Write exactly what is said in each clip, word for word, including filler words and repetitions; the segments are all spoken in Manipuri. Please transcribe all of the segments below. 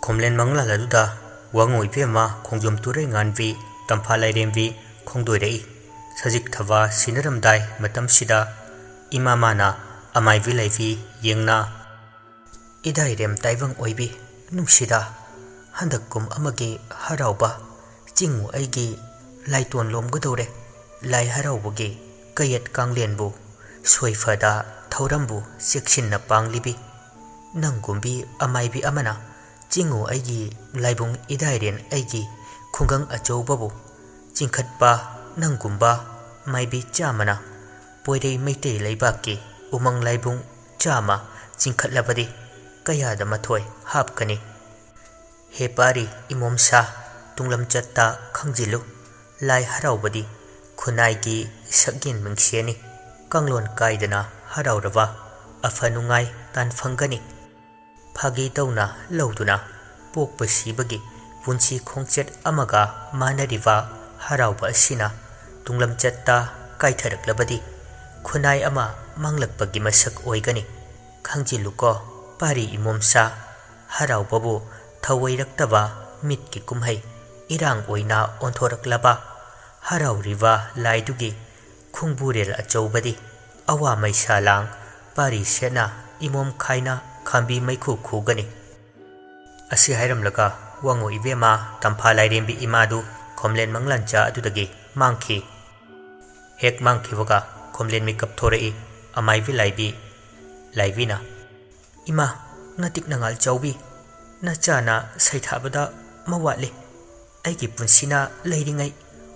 ꯈꯣꯝꯂꯦꯟ ꯃꯪꯂꯥꯜ ꯑꯗꯨꯗ ꯋꯥꯉꯨ ꯏꯕꯦꯝꯃ, ꯈꯣꯡꯖꯣꯝ ꯇꯨꯔꯩꯉꯥꯟꯕꯤ, ꯇꯝꯐꯥ ꯂꯥꯏꯔꯦꯝꯕꯤ ꯈꯣꯡꯗꯣꯏꯔꯛꯏ꯫ ꯁꯖꯤꯛ ꯊꯕꯥ ꯁꯤꯅꯔꯝꯗꯥꯏ ꯃꯇꯝꯁꯤꯗ ꯏꯃꯥ ꯃꯥꯅ ꯑꯃꯥꯏꯕꯤ ꯂꯥꯏꯕꯤ ꯌꯦꯡꯅ, "ꯏꯗꯥꯏꯔꯦꯝ ꯇꯥꯏꯕꯪ ꯑꯣꯏꯕꯤ ꯅꯨꯡꯁꯤꯗ, ꯍꯟꯗꯛ ꯀꯨꯝ ꯑꯃꯒꯤ ꯍꯔꯥꯎꯕ ꯆꯤꯡꯉꯨ ꯑꯩꯒꯤ ꯂꯥꯏꯇꯣꯟ ꯂꯣꯝꯒꯗꯧꯔꯦ꯫ ꯂꯥꯏ ꯍꯔꯥꯎꯕꯒꯤ ꯀꯌꯦꯠ ꯀꯥꯡꯂꯦꯟꯕꯨ ꯁꯣꯏꯐꯗ ꯊꯧꯔꯝꯕꯨ ꯆꯦꯛꯁꯤꯟꯅ ꯄꯥꯡꯂꯤꯕꯤ ꯅꯪꯒꯨꯝꯕꯤ ꯑꯃꯥꯏꯕꯤ ꯑꯃꯅ ꯆꯤꯡꯉꯨ ꯑꯩꯒꯤ ꯂꯥꯏꯕꯨꯡ ꯏꯗꯥꯏꯔꯦꯟ ꯑꯩꯒꯤ ꯈꯨꯡꯒꯪ ꯑꯆꯧꯕꯕꯨ ꯆꯤꯡꯈꯠꯄ ꯅꯪꯒꯨꯝꯕ ꯃꯥꯏꯕꯤ ꯆꯥꯝꯃꯅ ꯄꯣꯏꯔꯩ ꯃꯩꯇꯩ ꯂꯩꯕꯥꯛꯀꯤ ꯎꯃꯪ ꯂꯥꯏꯕꯨꯡ ꯆꯥꯝꯃ ꯆꯤꯡꯈꯠꯂꯕꯗꯤ ꯀꯌꯥꯗ ꯃꯊꯣꯏ ꯍꯥꯞꯀꯅꯤ? ꯍꯦ ꯄꯥꯔꯤ ꯏꯃꯣꯝꯁꯥ, ꯇꯨꯡꯂꯝꯆꯠꯇ ꯈꯪꯖꯤꯜꯂꯨ, ꯂꯥꯏ ꯍꯔꯥꯎꯕꯗꯤ ꯈꯨꯟꯅꯥꯏꯒꯤ ꯁꯛꯌꯦꯟ ꯃꯤꯡꯁꯦꯟꯅꯤ꯫ ꯀꯥꯡꯂꯣꯟ ꯀꯥꯏꯗꯅ ꯍꯔꯥꯎꯔꯕ ꯑꯐ ꯅꯨꯡꯉꯥꯏ ꯇꯥꯟꯐꯝꯒꯅꯤ꯫ ꯐꯥꯒꯤ ꯇꯧꯅ ꯂꯧꯗꯨꯅ ꯄꯣꯛꯄ ꯁꯤꯕꯒꯤ ꯄꯨꯟꯁꯤ ꯈꯣꯡꯆꯠ ꯑꯃꯒ ꯃꯥꯟꯅꯔꯤꯕ ꯍꯔꯥꯎꯕ ꯑꯁꯤꯅ ꯇꯨꯡꯂꯝꯆꯠꯇ ꯀꯥꯏꯊꯔꯛꯂꯕꯗꯤ ꯈꯨꯟꯅꯥꯏ ꯑꯃ ꯃꯥꯡꯂꯛꯄꯒꯤ ꯃꯁꯛ ꯑꯣꯏꯒꯅꯤ꯫ ꯈꯪꯖꯤꯜꯂꯨꯀꯣ ꯄꯥꯔꯤ ꯏꯃꯣꯝꯁꯥ, ꯍꯔꯥꯎꯕꯕꯨ ꯊꯧꯑꯣꯏꯔꯛꯇꯕ ꯃꯤꯠꯀꯤ ꯀꯨꯝꯍꯩ ꯏꯔꯥꯡ ꯑꯣꯏꯅ ꯑꯣꯟꯊꯣꯔꯛꯂꯕ ꯍꯔꯥꯎꯔꯤꯕ ꯂꯥꯏꯗꯨꯒꯤ ꯈꯣꯡꯕꯨꯔꯦꯜ ꯑꯆꯧꯕꯗꯤ ꯑꯋꯥ ꯃꯩꯁꯥ ꯂꯥꯡ ꯄꯥꯔꯤ ꯁꯦꯠꯅ ꯏꯃꯣꯝ ꯈꯥꯏꯅ ꯈꯥꯝꯕꯤ ꯃꯩꯈꯨ ꯈꯨꯒꯅꯤ꯫ ꯑꯁꯤ ꯍꯥꯏꯔꯝꯂꯒ ꯋꯥꯉꯨ ꯏꯕꯦꯝꯃ ꯇꯝꯐꯥ ꯂꯥꯏꯔꯦꯝꯕꯤ ꯏꯃꯥꯗꯨ ꯈꯣꯝꯂꯦꯟ ꯃꯪꯂꯥꯟꯆꯥ ꯑꯗꯨꯗꯒꯤ ꯃꯥꯡꯈꯤ꯫ ꯍꯦꯛ ꯃꯥꯡꯈꯤꯕꯒ ꯈꯣꯝꯂꯦꯟ ꯃꯤꯀꯞ ꯊꯣꯔꯛꯏ꯫ ꯑꯃꯥꯏꯕꯤ ꯂꯥꯏꯕꯤ, ꯂꯥꯏꯕꯤꯅ, "ꯏꯃꯥ, ꯅꯇꯤꯛ ꯅꯉꯥꯜ ꯆꯥꯎꯕꯤ, ꯅꯆꯥꯅ ꯁꯩꯊꯥꯕꯗ ꯃꯋꯥꯠꯂꯤ꯫ ꯑꯩꯒꯤ ꯄꯨꯟꯁꯤꯅ ꯂꯩꯔꯤꯉꯩ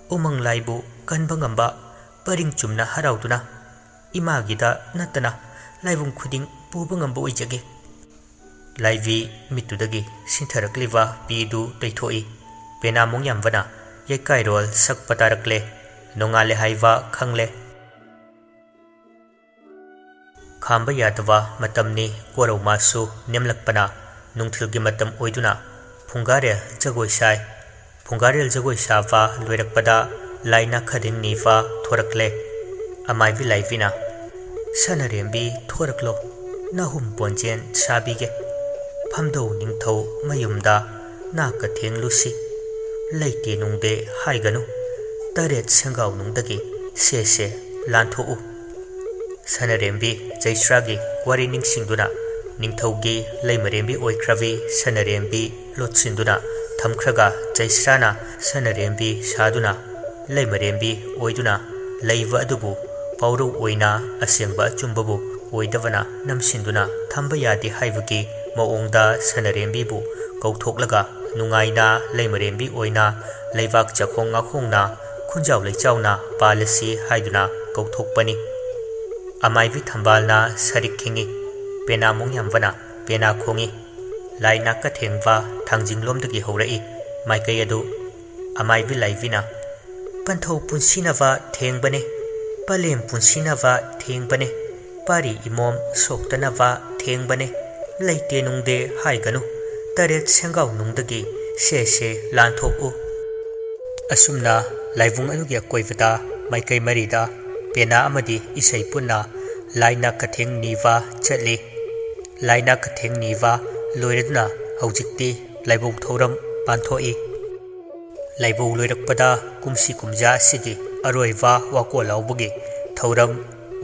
ꯎꯃꯪ ꯂꯥꯏꯕꯨ ꯀꯟꯕ ꯉꯝꯕ ꯄꯔꯤꯡ ꯆꯨꯝꯅ ꯍꯔꯥꯎꯗꯨꯅ ꯏꯃꯥꯒꯤꯗ ꯅꯠꯇꯅ ꯂꯥꯏꯕꯨꯡ ꯈꯨꯗꯤꯡ ꯄꯨꯕ ꯉꯝꯕ ꯑꯣꯏꯖꯒꯦ꯫" ꯂꯥꯏꯕꯤ ꯃꯤꯠꯇꯨꯗꯒꯤ ꯁꯤꯟꯊꯔꯛꯂꯤꯕ ꯄꯤꯗꯨ ꯇꯩꯊꯣꯛꯏ꯫ ꯄꯦꯅꯥ ꯃꯣꯡꯌꯥꯝꯕꯅ ꯌꯩꯀꯥꯏꯔꯣꯜ ꯁꯛꯄ ꯇꯥꯔꯛꯂꯦ꯫ ꯅꯣꯡꯉꯥꯜꯂꯦ ꯍꯥꯏꯕ ꯈꯪꯂꯦ꯫ ꯈꯥꯝꯕ ꯌꯥꯗꯕ ꯃꯇꯝꯅꯤ꯫ ꯀꯣꯔꯧ ꯃꯥꯁꯨ ꯅꯦꯝꯂꯛꯄꯅ ꯅꯨꯡꯊꯤꯜꯒꯤ ꯃꯇꯝ ꯑꯣꯏꯗꯨꯅ ꯐꯨꯡꯒꯥꯔꯦꯜ ꯖꯒꯣꯏ ꯁꯥꯏ꯫ ꯐꯨꯡꯒꯥꯔꯦꯜ ꯖꯒꯣꯏ ꯁꯥꯕ ꯂꯣꯏꯔꯛꯄꯗ ꯂꯥꯏꯅ ꯈꯗꯤꯡ ꯅꯤꯕ ꯊꯣꯔꯛꯂꯦ꯫ ꯑꯃꯥꯏꯕꯤ ꯂꯥꯏꯕꯤꯅ, "ꯁꯅꯔꯦꯝꯕꯤ ꯊꯣꯔꯛꯂꯣ, ꯅꯍꯨꯝ ꯄꯣꯟꯖꯦꯟ ꯁꯥꯕꯤꯒꯦ꯫" ꯑꯝꯗꯧ ꯅꯤꯡꯊꯧ ꯃꯌꯨꯝꯗ ꯅꯥꯛꯀ ꯊꯦꯡꯂꯨꯁꯤ꯫ ꯂꯩꯇꯦ ꯅꯨꯡꯗꯦ ꯍꯥꯏꯒꯅꯨ, ꯇꯔꯦꯠ ꯁꯦꯡꯒꯥꯎꯅꯨꯡꯗꯒꯤ ꯁꯦ ꯁꯦ ꯂꯥꯟꯊꯣꯛꯎ꯫ ꯁꯅꯔꯦꯝꯕꯤ ꯆꯩꯁ꯭ꯔꯥꯒꯤ ꯋꯥꯔꯤ ꯅꯤꯡꯁꯤꯡꯗꯨꯅ ꯅꯤꯡꯊꯧꯒꯤ ꯂꯩꯃꯔꯦꯝꯕꯤ ꯑꯣꯏꯈ꯭ꯔꯕꯤ ꯁꯅꯔꯦꯝꯕꯤ ꯂꯣꯠꯁꯤꯟꯗꯨꯅ ꯊꯝꯈ꯭ꯔꯒ ꯆꯩꯁ꯭ꯔꯥꯅ ꯁꯅꯔꯦꯝꯕꯤ ꯁꯥꯗꯨꯅ ꯂꯩꯃꯔꯦꯝꯕꯤ ꯑꯣꯏꯗꯨꯅ ꯂꯩꯕ ꯑꯗꯨꯕꯨ ꯄꯥꯎꯔꯧ ꯑꯣꯏꯅ ꯑꯁꯦꯡꯕ ꯑꯆꯨꯝꯕꯕꯨ ꯑꯣꯏꯗꯕꯅ ꯅꯝꯁꯤꯟꯗꯨꯅ ꯊꯝꯕ ꯌꯥꯗꯦ ꯍꯥꯏꯕꯒꯤ ꯃꯑꯣꯡꯗ ꯁꯅꯔꯦꯝꯕꯤꯕꯨ ꯀꯧꯊꯣꯛꯂꯒ ꯅꯨꯡꯉꯥꯏꯅ ꯂꯩꯃꯔꯦꯝꯕꯤ ꯑꯣꯏꯅ ꯂꯩꯕꯥꯛ ꯆꯥꯈꯣꯡ ꯉꯥꯈꯣꯡꯅ ꯈꯨꯟꯖꯥꯎ ꯂꯩꯆꯥꯎꯅ ꯄꯥꯜꯂꯁꯤ ꯍꯥꯏꯗꯨꯅ ꯀꯧꯊꯣꯛꯄꯅꯤ꯫ ꯑꯃꯥꯏꯕꯤ ꯊꯝꯕꯥꯜꯅ ꯁꯔꯤꯛ ꯈꯤꯡꯏ, ꯄꯦꯅꯥ ꯃꯣꯡꯌꯥꯝꯕꯅ ꯄꯦꯅꯥ ꯈꯣꯡꯏ꯫ ꯂꯥꯏ ꯅꯥꯛꯀ ꯊꯦꯡꯕ ꯊꯥꯡꯖꯤꯡꯂꯣꯝꯗꯒꯤ ꯍꯧꯔꯛꯏ ꯃꯥꯏꯀꯩ ꯑꯗꯨ꯫ ꯑꯃꯥꯏꯕꯤ ꯂꯥꯏꯕꯤꯅ, "ꯄꯟꯊꯧ ꯄꯨꯟꯁꯤꯅꯕ ꯊꯦꯡꯕꯅꯦ, ꯄꯂꯦꯝ ꯄꯨꯟꯁꯤꯅꯕ ꯊꯦꯡꯕꯅꯦ, ꯄꯥꯔꯤ ꯏꯃꯣꯝ ꯁꯣꯛꯇꯅꯕ ꯊꯦꯡꯕꯅꯦ, ꯂꯩꯇꯦ ꯅꯨꯡꯗꯦ ꯍꯥꯏꯒꯅꯨ, ꯇꯔꯦꯠ ꯁꯦꯡꯒꯥꯎ ꯅꯨꯡꯗꯒꯤ ꯁꯦ ꯁꯦ ꯂꯥꯟꯊꯣꯛꯎ"꯫ ꯑꯁꯨꯝꯅ ꯂꯥꯏꯕꯨꯡ ꯑꯗꯨꯒꯤ ꯑꯀꯣꯏꯕꯗ ꯃꯥꯏꯀꯩ ꯃꯔꯤꯗ ꯄꯦꯅꯥ ꯑꯃꯗꯤ ꯏꯁꯩ ꯄꯨꯟꯅ ꯂꯥꯏꯅ ꯀꯊꯦꯡ ꯅꯤꯕ ꯆꯠꯂꯤ꯫ ꯂꯥꯏꯅ ꯀꯊꯦꯡ ꯅꯤꯕ ꯂꯣꯏꯔꯗꯨꯅ ꯍꯧꯖꯤꯛꯇꯤ ꯂꯥꯏꯕꯧ ꯊꯧꯔꯝ ꯄꯥꯟꯊꯣꯛꯏ꯫ ꯂꯥꯏꯕꯧ ꯂꯣꯏꯔꯛꯄꯗ ꯀꯨꯝꯁꯤ ꯀꯨꯝꯖꯥ ꯑꯁꯤꯒꯤ ꯑꯔꯣꯏꯕ ꯋꯥꯀꯣꯜ ꯂꯥꯎꯕꯒꯤ ꯊꯧꯔꯝ,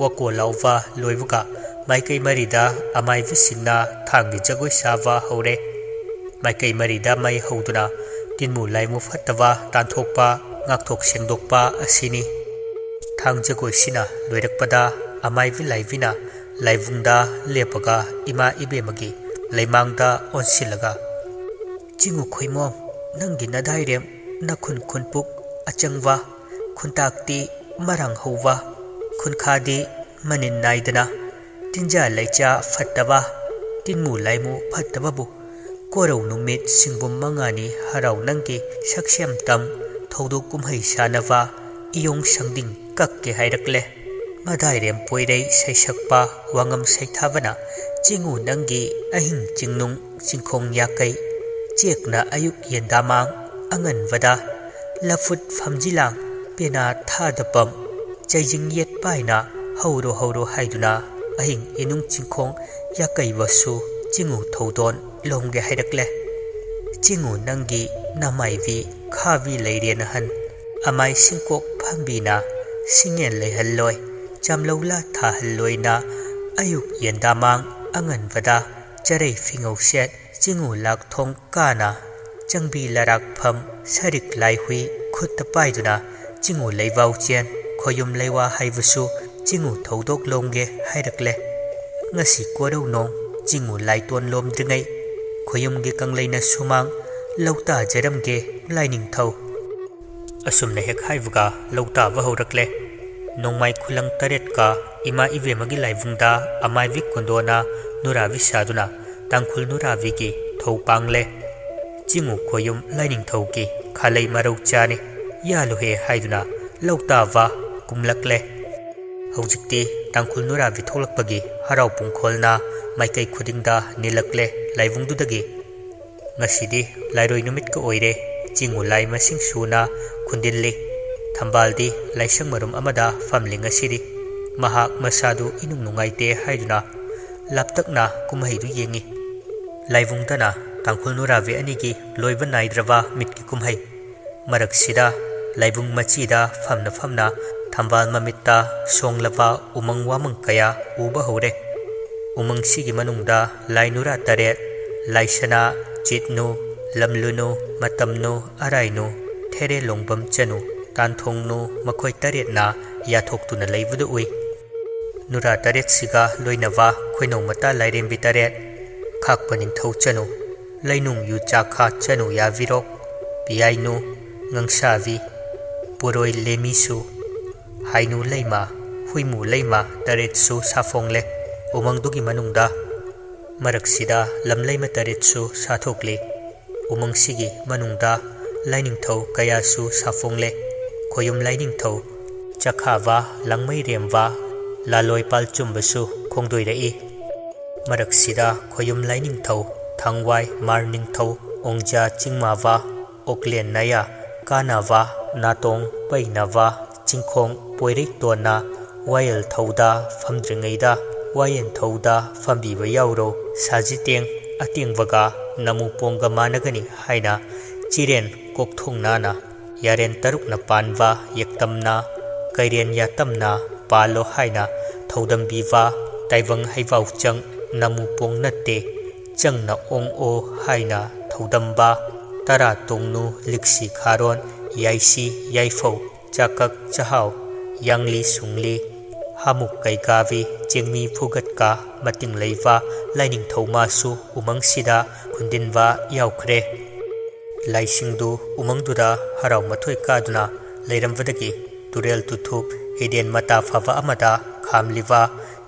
ꯋꯥꯀꯣꯜ ꯂꯥꯎꯕ ꯂꯣꯏꯕꯒ ꯃꯥꯏꯀꯩ ꯃꯔꯤꯗ ꯑꯃꯥꯏꯕꯤꯁꯤꯡꯅ ꯊꯥꯡꯒꯤ ꯖꯒꯣꯏ ꯁꯥꯕ ꯍꯧꯔꯦ꯫ ꯃꯥꯏꯀꯩ ꯃꯔꯤꯗ ꯃꯩ ꯍꯧꯗꯨꯅ ꯇꯤꯟꯃꯨ ꯂꯥꯏꯃꯨ ꯐꯠꯇꯕ ꯇꯥꯟꯊꯣꯛꯄ, ꯉꯥꯛꯊꯣꯛ ꯁꯦꯡꯗꯣꯛꯄ ꯑꯁꯤꯅꯤ꯫ ꯊꯥꯡ ꯖꯒꯣꯏꯁꯤꯅ ꯂꯣꯏꯔꯛꯄꯗ ꯑꯃꯥꯏꯕꯤ ꯂꯥꯏꯕꯤꯅ ꯂꯥꯏꯕꯨꯡꯗ ꯂꯦꯞꯄꯒ ꯏꯃꯥ ꯏꯕꯦꯝꯃꯒꯤ ꯂꯩꯃꯥꯡꯗ ꯑꯣꯟꯁꯤꯜꯂꯒ, "ꯆꯤꯡꯉꯨ ꯈꯣꯏꯃꯣꯝ, ꯅꯪꯒꯤ ꯅꯗꯥꯏꯔꯦꯝ ꯅꯈꯨꯟ ꯈꯨꯟꯄꯨꯛ ꯑꯆꯪꯕ, ꯈꯨꯟꯇꯥꯛꯇꯤ ꯃꯔꯥꯡ ꯍꯧꯕ, ꯈꯨꯟꯈꯥꯗꯤ ꯃꯅꯤꯟ ꯅꯥꯏꯗꯅ, ꯇꯤꯟꯖꯥ ꯂꯩꯆꯥ ꯐꯠꯇꯕ, ꯇꯤꯟꯃꯨ ꯂꯥꯏꯃꯨ ꯐꯠꯇꯕꯕꯨ ꯀꯣꯔꯧ ꯅꯨꯃꯤꯠ ꯁꯤꯡꯕꯨꯝ ꯃꯉꯥꯅꯤ ꯍꯔꯥꯎ ꯅꯪꯒꯤ ꯁꯛꯁꯦꯝ ꯇꯝ ꯊꯧꯗꯣꯛ ꯀꯨꯝꯍꯩ ꯁꯥꯟꯅꯕ ꯏꯌꯣꯡ ꯁꯪꯗꯤꯡ ꯀꯛꯀꯦ ꯍꯥꯏꯔꯛꯂꯦ꯫ ꯃꯗꯥꯏꯔꯦꯝ ꯄꯣꯏꯔꯩ ꯁꯩꯁꯛꯄ ꯋꯥꯉꯝ ꯁꯩꯊꯥꯕꯅ ꯆꯤꯡꯉꯨ ꯅꯪꯒꯤ ꯑꯍꯤꯡ ꯆꯤꯡꯅꯨꯡ ꯆꯤꯡꯈꯣꯡ ꯌꯥꯀꯩ ꯆꯦꯛꯅ ꯑꯌꯨꯛ ꯌꯦꯟꯗꯥꯃꯥꯡ ꯑꯉꯟꯕꯗ ꯂꯐꯨꯠ ꯐꯝꯖꯤꯂꯥꯡ ꯄꯦꯅꯥ ꯊꯥꯗꯄꯝ ꯆꯩꯖꯤꯡ ꯌꯦꯠ ꯄꯥꯏꯅ ꯍꯧꯔꯣ ꯍꯧꯔꯣ ꯍꯥꯏꯗꯨꯅ ꯑꯍꯤꯡ ꯏꯅꯨꯡ ꯆꯤꯡꯈꯣꯡ ꯌꯥꯀꯩꯕꯁꯨ ꯆꯤꯡꯉꯨ ꯊꯧꯗꯣꯟ ꯂꯣꯝꯒꯦ ꯍꯥꯏꯔꯛꯂꯦ꯫ ꯆꯤꯡꯉꯨ ꯅꯪꯒꯤ ꯅꯃꯥꯏꯕꯤ ꯈꯥꯕꯤ ꯂꯩꯔꯦ ꯅꯍꯟ꯫ ꯑꯃꯥꯏ ꯁꯤꯡꯀꯣꯛ ꯐꯝꯕꯤꯅ ꯁꯤꯡꯌꯦꯟ ꯂꯩꯍꯜꯂꯣꯏ꯫ ꯆꯥꯝꯂꯧꯂꯥ ꯊꯥꯍꯜꯂꯣꯏꯅ ꯑꯌꯨꯛ ꯌꯦꯟꯗꯥꯃꯥꯡ ꯑꯉꯟꯕꯗ ꯆꯔꯩ ꯐꯤꯉꯧ ꯁꯦꯠ ꯆꯤꯡꯉꯨ ꯂꯥꯛꯊꯣꯡ ꯀꯥꯅ ꯆꯪꯕꯤ ꯂꯔꯥꯛꯐꯝ ꯁꯔꯤꯛ ꯂꯥꯏꯍꯨꯏ ꯈꯨꯠꯇ ꯄꯥꯏꯗꯨꯅ ꯆꯤꯡꯉꯨ ꯂꯩꯕꯥꯎ ꯆꯦꯟ ꯈꯣꯌꯨꯝ ꯂꯩꯋꯥ ꯍꯥꯏꯕꯁꯨ ꯆꯤꯡꯉꯨ ꯊꯧꯗꯣꯛ ꯂꯣꯝꯒꯦ ꯍꯥꯏꯔꯛꯂꯦ꯫ ꯉꯁꯤ ꯀꯣꯔꯧ ꯅꯣꯡ ꯆꯤꯡꯉꯨ ꯂꯥꯏꯇꯣꯟ ꯂꯣꯝꯗ꯭ꯔꯤꯉꯩ ꯈꯣꯌꯨꯝꯒꯤ ꯀꯪꯂꯩꯅ ꯁꯨꯃꯥꯡ ꯂꯧꯇꯥꯖꯔꯝꯒꯦ ꯂꯥꯏꯅꯤꯡꯊꯧ꯫ ꯑꯁꯨꯝꯅ ꯍꯦꯛ ꯍꯥꯏꯕꯒ ꯂꯧꯇꯥꯕ ꯍꯧꯔꯛꯂꯦ꯫ ꯅꯣꯡꯃꯥꯏ ꯈꯨꯂꯪ ꯇꯔꯦꯠꯀ ꯏꯃꯥ ꯏꯕꯦꯝꯃꯒꯤ ꯂꯥꯏꯕꯨꯡꯗ ꯑꯃꯥꯏꯕꯤ ꯀꯨꯟꯗꯣꯅ ꯅꯨꯔꯥꯕꯤ ꯁꯥꯗꯨꯅ ꯇꯥꯡꯈꯨꯜ ꯅꯨꯔꯥꯕꯤꯒꯤ ꯊꯧ ꯄꯥꯡꯂꯦ꯫ ꯆꯤꯡꯉꯨ ꯈꯣꯌꯨꯝ ꯂꯥꯏꯅꯤꯡꯊꯧꯒꯤ ꯈꯥꯂꯩ ꯃꯔꯧ ꯆꯥꯅꯤ ꯌꯥꯜꯂꯨꯍꯦ ꯍꯥꯏꯗꯨꯅ ꯂꯧꯇꯥꯕ ꯀꯨꯝꯂꯛꯂꯦ꯫ ꯍꯧꯖꯤꯛꯇꯤ ꯇꯥꯡꯈꯨꯜ ꯅꯨꯔꯥꯕꯤ ꯊꯣꯛꯂꯛꯄꯒꯤ ꯍꯔꯥꯎ ꯄꯨꯡꯈꯣꯜꯅ ꯃꯥꯏꯀꯩ ꯈꯨꯗꯤꯡꯗ ꯅꯤꯜꯂꯛꯂꯦ ꯂꯥꯏꯕꯨꯡꯗꯨꯗꯒꯤ꯫ ꯉꯁꯤꯗꯤ ꯂꯥꯏꯔꯣꯏ ꯅꯨꯃꯤꯠꯀ ꯑꯣꯏꯔꯦ꯫ ꯆꯤꯡꯉꯨ ꯂꯥꯏ ꯃꯁꯤꯡ ꯁꯨꯅ ꯈꯨꯟꯗꯤꯜꯂꯤ꯫ ꯊꯝꯕꯥꯜꯗꯤ ꯂꯥꯏꯁꯪ ꯃꯔꯨꯝ ꯑꯃꯗ ꯐꯝꯂꯤ ꯉꯁꯤꯗꯤ꯫ ꯃꯍꯥꯛ ꯃꯁꯥꯗꯨ ꯏꯅꯨꯡ ꯅꯨꯡꯉꯥꯏꯇꯦ ꯍꯥꯏꯗꯨꯅ ꯂꯥꯞꯇꯛꯅ ꯀꯨꯝꯍꯩꯗꯨ ꯌꯦꯡꯉꯤ꯫ ꯂꯥꯏꯕꯨꯡꯗꯅ ꯇꯥꯡꯈꯨꯜ ꯅꯨꯔꯥꯕꯤ ꯑꯅꯤꯒꯤ ꯂꯣꯏꯕ ꯅꯥꯏꯗ꯭ꯔꯕ ꯃꯤꯠꯀꯤ ꯀꯨꯝꯍꯩ꯫ ꯃꯔꯛꯁꯤꯗ ꯂꯥꯏꯕꯨꯡ ꯃꯆꯤꯗ ꯐꯝꯅ ꯐꯝꯅ ꯊꯝꯕꯥꯜ ꯃꯃꯤꯠꯇ ꯁꯣꯡꯂꯕ ꯎꯃꯪ ꯋꯥꯃꯪ ꯀꯌꯥ ꯎꯕ ꯍꯧꯔꯦ꯫ ꯎꯃꯪꯁꯤꯒꯤ ꯃꯅꯨꯡꯗ ꯂꯥꯏ ꯅꯨꯔꯥ ꯇꯔꯦꯠ, ꯂꯥꯏꯁꯅꯥ, ꯆꯤꯠꯅꯨ, ꯂꯝꯂꯨꯅꯨ, ꯃꯇꯝꯅꯨ, ꯑꯔꯥꯏꯅꯨ, ꯊꯦꯔꯦ ꯂꯣꯡꯕꯝ ꯆꯅꯨ, ꯇꯥꯟꯊꯣꯡꯅꯨ, ꯃꯈꯣꯏ ꯇꯔꯦꯠꯅ ꯌꯥꯊꯣꯛꯇꯨꯅ ꯂꯩꯕꯗꯨ ꯎꯏ꯫ ꯅꯨꯔꯥ ꯇꯔꯦꯠꯁꯤꯒ ꯂꯣꯏꯅꯕ ꯈꯣꯏꯅꯧ ꯃꯇꯥ ꯂꯥꯏꯔꯦꯝꯕꯤ ꯇꯔꯦꯠ, ꯈꯥꯛꯄ ꯅꯤꯡꯊꯧ ꯆꯅꯨ, ꯂꯩꯅꯨꯡ ꯌꯨ ꯆꯥꯈꯥ ꯆꯅꯨ ꯌꯥꯕꯤꯔꯣꯛ, ꯄꯤꯌꯥꯏꯅꯨ, ꯉꯪꯁꯥꯕꯤ, ꯄꯨꯔꯣꯏ ꯂꯦꯃꯤꯁꯨ, ꯍꯥꯏꯅꯨ ꯂꯩꯃ, ꯍꯨꯏꯃꯨ ꯂꯩꯃ ꯇꯔꯦꯠꯁꯨ ꯁꯥꯐꯣꯡꯂꯦ ꯎꯃꯪꯗꯨꯒꯤ ꯃꯅꯨꯡꯗ꯫ ꯃꯔꯛꯁꯤꯗ ꯂꯝꯂꯩꯃ ꯇꯔꯦꯠꯁꯨ ꯁꯥꯊꯣꯛꯂꯤ꯫ ꯎꯃꯪꯁꯤꯒꯤ ꯃꯅꯨꯡꯗ ꯂꯥꯏꯅꯤꯡꯊꯧ ꯀꯌꯥꯁꯨ ꯁꯥꯐꯣꯡꯂꯦ꯫ ꯈꯣꯌꯨꯝ ꯂꯥꯏꯅꯤꯡꯊꯧ, ꯆꯈꯥꯕ, ꯂꯥꯡꯃꯩꯔꯦꯝꯕ, ꯂꯥꯂꯣꯏ ꯄꯥꯜꯆꯨꯝꯕꯁꯨ ꯈꯣꯡꯗꯣꯏꯔꯛꯏ꯫ ꯃꯔꯛꯁꯤꯗ ꯈꯣꯌꯨꯝ ꯂꯥꯏꯅꯤꯡꯊꯧ, ꯊꯥꯡꯋꯥꯏ, ꯃꯥꯔ ꯅꯤꯡꯊꯧ, ꯑꯣꯡꯖꯥ ꯆꯤꯡꯃꯥꯕ, ꯑꯣꯛꯂꯦꯟ ꯅꯥꯌꯥ, ꯀꯥꯅꯕ, ꯅꯥꯇꯣꯡ ꯄꯩꯅꯕ, ꯆꯤꯡꯈꯣꯡ ꯄꯣꯏꯔꯩꯇꯣꯟꯅ ꯋꯥꯌꯦꯜ ꯊꯧꯗ ꯐꯝꯗ꯭ꯔꯤꯉꯩꯗ ꯋꯥꯌꯦꯜ ꯊꯧꯗ ꯐꯝꯕꯤꯕ ꯌꯥꯎꯔꯣ꯫ ꯁꯥꯖꯤꯇꯦꯡ ꯑꯇꯦꯡꯕꯒ ꯅꯃꯨꯄꯣꯡꯒ ꯃꯥꯟꯅꯒꯅꯤ ꯍꯥꯏꯅ ꯆꯤꯔꯦꯟ ꯀꯣꯛꯊꯣꯡꯅꯥꯅ, ꯌꯥꯔꯦꯟ ꯇꯔꯨꯛꯅ ꯄꯥꯟꯕ ꯌꯦꯛꯇꯝꯅ, ꯀꯩꯔꯦꯟ ꯌꯥꯇꯝꯅ ꯄꯥꯜꯂꯣ ꯍꯥꯏꯅ ꯊꯧꯗꯝꯕꯤꯕ, ꯇꯥꯏꯕꯪ ꯍꯩꯕꯥꯎꯆꯪ ꯅꯃꯨꯄꯣꯡ ꯅꯠꯇꯦ, ꯆꯪꯅ ꯑꯣꯡꯑꯣ ꯍꯥꯏꯅ ꯊꯧꯗꯝꯕ, ꯇꯔꯥ ꯇꯣꯡꯅꯨ ꯂꯤꯛꯁꯤ ꯈꯥꯔꯣꯟ, ꯌꯥꯏꯁꯤ ꯌꯥꯏꯐꯧ, ꯆꯥꯀꯛ ꯆꯥꯍꯥꯎ, ꯌꯥꯡꯂꯤ ꯁꯨꯡꯂꯤ, ꯍꯥꯃꯨꯛ ꯀꯩꯒꯥꯕꯤ, ꯆꯦꯡꯃꯤ ꯐꯨꯒꯠꯀ ꯃꯇꯤꯡ ꯂꯩꯕ ꯂꯥꯏꯅꯤꯡꯊꯧ ꯃꯥꯁꯨ ꯎꯃꯪꯁꯤꯗ ꯈꯨꯟꯗꯤꯟꯕ ꯌꯥꯎꯈ꯭ꯔꯦ꯫ ꯂꯥꯏꯁꯤꯡꯗꯨ ꯎꯃꯪꯗꯨꯗ ꯍꯔꯥꯎ ꯃꯊꯣꯏ ꯀꯥꯗꯨꯅ ꯂꯩꯔꯝꯕꯗꯒꯤ ꯇꯨꯔꯦꯜ ꯇꯨꯊꯨꯞ ꯍꯤꯗꯦꯟ ꯃꯇꯥ ꯐꯕ ꯑꯃꯗ ꯈꯥꯝꯂꯤꯕ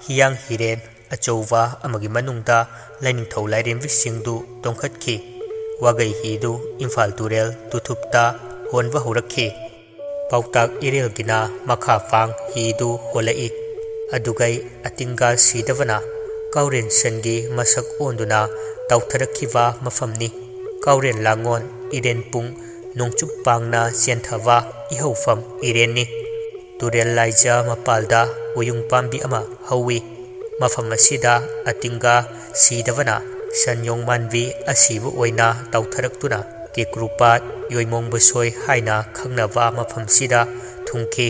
ꯍꯤꯌꯥꯡ ꯍꯤꯔꯦꯟ ꯑꯆꯧꯕ ꯑꯃꯒꯤ ꯃꯅꯨꯡꯗ ꯂꯥꯏꯅꯤꯡꯊꯧ ꯂꯥꯏꯔꯦꯝꯕꯤꯁꯤꯡꯗꯨ ꯇꯣꯡꯈꯠꯈꯤ꯫ ꯋꯥꯒꯩ ꯍꯤꯗꯨ ꯏꯝꯐꯥꯜ ꯇꯨꯔꯦꯜ ꯇꯨꯊꯨꯞꯇ ꯍꯣꯟꯕ ꯍꯧꯔꯛꯈꯤ꯫ ꯄꯥꯎꯇꯥꯛ ꯏꯔꯦꯜꯒꯤꯅ ꯃꯈꯥ ꯄꯥꯡ ꯍꯤꯗꯨ ꯍꯣꯜꯂꯛꯏ꯫ ꯑꯗꯨꯒꯩ ꯑꯇꯤꯡꯒ ꯁꯤꯗꯕꯅ ꯀꯥꯎꯔꯦꯟ ꯁꯟꯒꯤ ꯃꯁꯛ ꯑꯣꯟꯗꯨꯅ ꯇꯥꯎꯊꯔꯛꯈꯤꯕ ꯃꯐꯝꯅꯤ꯫ ꯀꯥꯎꯔꯦꯟ ꯂꯥꯡꯉꯣꯟ ꯏꯔꯦꯟ ꯄꯨꯡ ꯅꯣꯡꯆꯨꯞ ꯄꯥꯡꯅ ꯆꯦꯟꯊꯕ ꯏꯍꯧꯐꯝ ꯏꯔꯦꯟꯅꯤ꯫ ꯇꯨꯔꯦꯜ ꯂꯥꯏꯖ ꯃꯄꯥꯜꯗ ꯎꯌꯨꯡ ꯄꯥꯝꯕꯤ ꯑꯃ ꯍꯧꯏ꯫ ꯃꯐꯝ ꯑꯁꯤꯗ ꯑꯇꯤꯡꯒ ꯁꯤꯗꯕꯅ ꯁꯟ ꯌꯣꯡꯃꯥꯟꯕꯤ ꯑꯁꯤꯕ ꯑꯣꯏꯅ ꯇꯥꯎꯊꯔꯛꯇꯨꯅ ꯀꯦꯀ꯭ꯔꯨꯄꯥꯠ, ꯌꯣꯏꯃꯣꯡꯕ ꯁꯣꯏ ꯍꯥꯏꯅ ꯈꯪꯅꯕ ꯃꯐꯝꯁꯤꯗ ꯊꯨꯡꯈꯤ꯫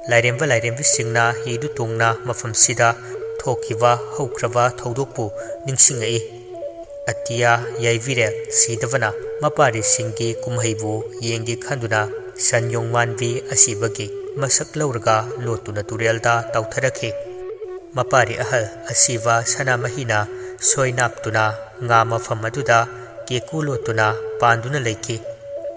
ꯂꯥꯏꯔꯦꯝꯕ ꯂꯥꯏꯔꯦꯝꯕꯤꯁꯤꯡꯅ ꯍꯤꯗꯨ ꯇꯣꯡꯅ ꯃꯐꯝꯁꯤꯗ ꯊꯣꯛꯈꯤꯕ ꯍꯧꯈ꯭ꯔꯕ ꯊꯧꯗꯣꯛꯄꯨ ꯅꯤꯡꯁꯤꯡꯉꯛꯏ꯫ ꯑꯇꯤꯌꯥ ꯌꯥꯏꯕꯤꯔꯦꯜ ꯁꯤꯗꯕꯅ ꯃꯄꯥꯔꯤꯁꯤꯡꯒꯤ ꯀꯨꯝꯍꯩꯕꯨ ꯌꯦꯡꯒꯦ ꯈꯟꯗꯨꯅ ꯁꯟ ꯌꯣꯡꯃꯥꯟꯕꯤ ꯑꯁꯤꯕꯒꯤ ꯃꯁꯛ ꯂꯧꯔꯒ ꯂꯣꯠꯇꯨꯅ ꯇꯨꯔꯦꯜꯗ ꯇꯥꯎꯊꯔꯛꯈꯤ꯫ ꯃꯄꯥꯔꯤ ꯑꯍꯜ ꯑꯁꯤꯕ ꯁꯅꯥꯃꯍꯤꯅ ꯁꯣꯏ ꯅꯥꯞꯇꯨꯅ ꯉꯥ ꯃꯐꯝ ꯑꯗꯨꯗ ꯀꯦꯀꯨ ꯂꯣꯠꯇꯨꯅ ꯄꯥꯟꯗꯨꯅ ꯂꯩꯈꯤ꯫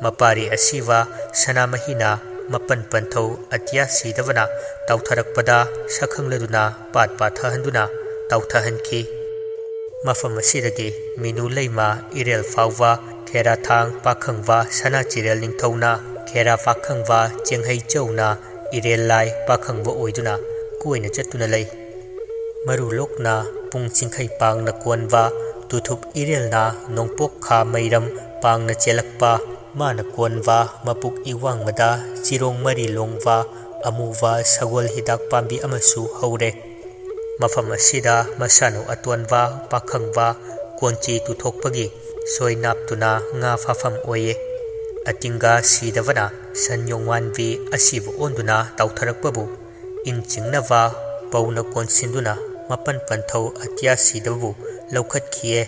ꯃꯄꯥꯔꯤ ꯑꯁꯤꯕ ꯁꯅꯥꯃꯍꯤꯅ ꯃꯄꯟ ꯄꯟꯊꯧ ꯑꯇꯤꯌꯥ ꯁꯤꯗꯕꯅ ꯇꯥꯎꯊꯔꯛꯄꯗ ꯁꯛꯈꯪꯂꯗꯨꯅ ꯄꯥꯠ ꯄꯥꯊꯍꯟꯗꯨꯅ ꯇꯥꯎꯊꯍꯟꯈꯤ꯫ ꯃꯐꯝ ꯑꯁꯤꯗꯒꯤ ꯃꯤꯅꯨ ꯂꯩꯃ ꯏꯔꯦꯜ ꯐꯥꯎꯕ ꯈꯦꯔꯥꯊꯥꯡ ꯄꯥꯈꯪꯕ ꯁꯅꯥ ꯆꯤꯔꯦꯜ ꯅꯤꯡꯊꯧꯅ ꯈꯦꯔꯥ ꯄꯥꯈꯪꯕ ꯆꯦꯡꯍꯩ ꯆꯧꯅ ꯏꯔꯦꯜ ꯂꯥꯏ ꯄꯥꯈꯪꯕ ꯑꯣꯏꯗꯨꯅ ꯀꯣꯏꯅ ꯆꯠꯇꯨꯅ ꯂꯩ꯫ ꯃꯔꯨ ꯂꯣꯛꯅ ꯄꯨꯡ ꯆꯤꯡꯈꯩ ꯄꯥꯡꯅ ꯀꯣꯟꯕ ꯇꯨꯊꯨꯞ ꯏꯔꯦꯜꯅ ꯅꯣꯡꯄꯣꯛ ꯈꯥ ꯃꯩꯔꯝ ꯄꯥꯡꯅ ꯆꯦꯜꯂꯛꯄ ꯃꯥꯅ ꯀꯣꯟꯕ ꯃꯄꯨꯛ ꯏꯋꯥꯡꯃꯗ ꯆꯤꯔꯣꯡ ꯃꯔꯤ ꯂꯣꯡꯕ ꯑꯃꯨꯕ ꯁꯒꯣꯜ ꯍꯤꯗꯥꯛ ꯄꯥꯝꯕꯤ ꯑꯃꯁꯨ ꯍꯧꯔꯦ꯫ ꯃꯐꯝ ꯑꯁꯤꯗ ꯃꯁꯥꯅꯧ ꯑꯇꯣꯟꯕ ꯄꯥꯈꯪꯕ ꯀꯣꯟꯆꯤ ꯇꯨꯊꯣꯛꯄꯒꯤ ꯁꯣꯏ ꯅꯥꯞꯇꯨꯅ ꯉꯥ ꯐꯥꯐꯝ ꯑꯣꯏꯌꯦ꯫ ꯑꯇꯤꯡꯒ ꯁꯤꯗꯕꯅ ꯁꯟ ꯌꯣꯡꯋꯥꯟꯕꯤ ꯑꯁꯤꯕ ꯑꯣꯟꯗꯨꯅ ꯇꯥꯎꯊꯔꯛꯄꯕꯨ ꯏꯟ ꯆꯤꯡꯅꯕ ꯄꯧꯅ ꯀꯣꯟꯁꯤꯟꯗꯨꯅ ꯃꯄꯟ ꯄꯟꯊꯧ ꯑꯇꯤꯌꯥ ꯁꯤꯗꯕꯕꯨ ꯂꯧꯈꯠꯈꯤꯌꯦ꯫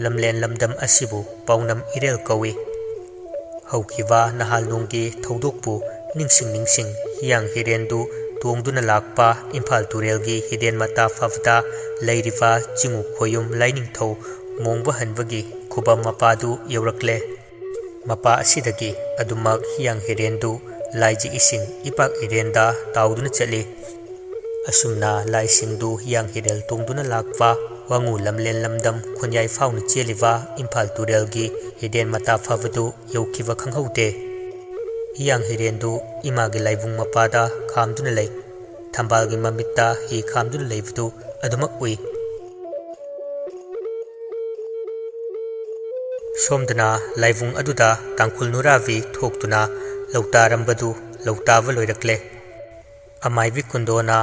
ꯂꯝꯂꯦꯟ ꯂꯝꯗꯝ ꯑꯁꯤꯕꯨ ꯄꯥꯎꯅꯝ ꯏꯔꯦꯜ ꯀꯧꯏ꯫ ꯍꯧꯈꯤꯕ ꯅꯍꯥꯜꯅꯣꯡꯒꯤ ꯊꯧꯗꯣꯛꯄꯨ ꯅꯤꯡꯁꯤꯡ ꯅꯤꯡꯁꯤꯡ ꯍꯤꯌꯥꯡ ꯍꯤꯔꯦꯟꯗꯨ ꯇꯣꯡꯗꯨꯅ ꯂꯥꯛꯄ ꯏꯝꯐꯥꯜ ꯇꯨꯔꯦꯜꯒꯤ ꯍꯤꯗꯦꯟ ꯃꯇꯥ ꯐꯥꯕꯗ ꯂꯩꯔꯤꯕ ꯆꯤꯡꯉꯨ ꯈꯣꯌꯨꯝ ꯂꯥꯏꯅꯤꯡꯊꯧ ꯃꯣꯡꯕ ꯍꯟꯕꯒꯤ ꯈꯨꯕꯝ ꯃꯄꯥꯗꯨ ꯌꯧꯔꯛꯂꯦ꯫ ꯃꯄꯥ ꯑꯁꯤꯗꯒꯤ ꯑꯗꯨꯃꯛ ꯍꯤꯌꯥꯡ ꯍꯤꯔꯦꯟꯗꯨ ꯂꯥꯏꯖꯤ ꯏꯁꯤꯡ ꯏꯄꯥꯛ ꯏꯔꯦꯟꯗ ꯇꯥꯎꯗꯨꯅ ꯆꯠꯂꯤ꯫ ꯑꯁꯨꯝꯅ ꯂꯥꯏꯁꯤꯡꯗꯨ ꯍꯤꯌꯥꯡ ꯍꯤꯔꯦꯜ ꯇꯣꯡꯗꯨꯅ ꯂꯥꯛꯄ ꯋꯥꯉꯨ ꯂꯝꯂꯦꯟ ꯂꯝꯗꯝ ꯈꯨꯟꯌꯥꯏ ꯐꯥꯎꯅ ꯆꯦꯜꯂꯤꯕ ꯏꯝꯐꯥꯜ ꯇꯨꯔꯦꯜꯒꯤ ꯍꯤꯗꯦꯟ ꯃꯇꯥ ꯐꯥꯕꯗꯨ ꯌꯧꯈꯤꯕ ꯈꯪꯍꯧꯗꯦ꯫ ꯍꯤꯌꯥꯡ ꯍꯤꯔꯦꯟꯗꯨ ꯏꯃꯥꯒꯤ ꯂꯥꯏꯕꯨꯡ ꯃꯄꯥꯗ ꯈꯥꯝꯗꯨꯅ ꯂꯩ꯫ ꯊꯝꯕꯥꯜꯒꯤ ꯃꯃꯤꯠꯇ ꯍꯤ ꯈꯥꯝꯗꯨꯅ ꯂꯩꯕꯗꯨ ꯑꯗꯨꯃꯛ ꯎꯏ꯫ ꯁꯣꯝꯗꯅ ꯂꯥꯏꯕꯨꯡ ꯑꯗꯨꯗ ꯇꯥꯡꯈꯨꯜ ꯅꯨꯔꯥꯕꯤ ꯊꯣꯛꯇꯨꯅ ꯂꯧꯇꯥꯔꯝꯕꯗꯨ ꯂꯧꯇꯥꯕ ꯂꯣꯏꯔꯛꯂꯦ꯫ ꯑꯃꯥꯏꯕꯤ ꯀꯨꯟꯗꯣꯅ,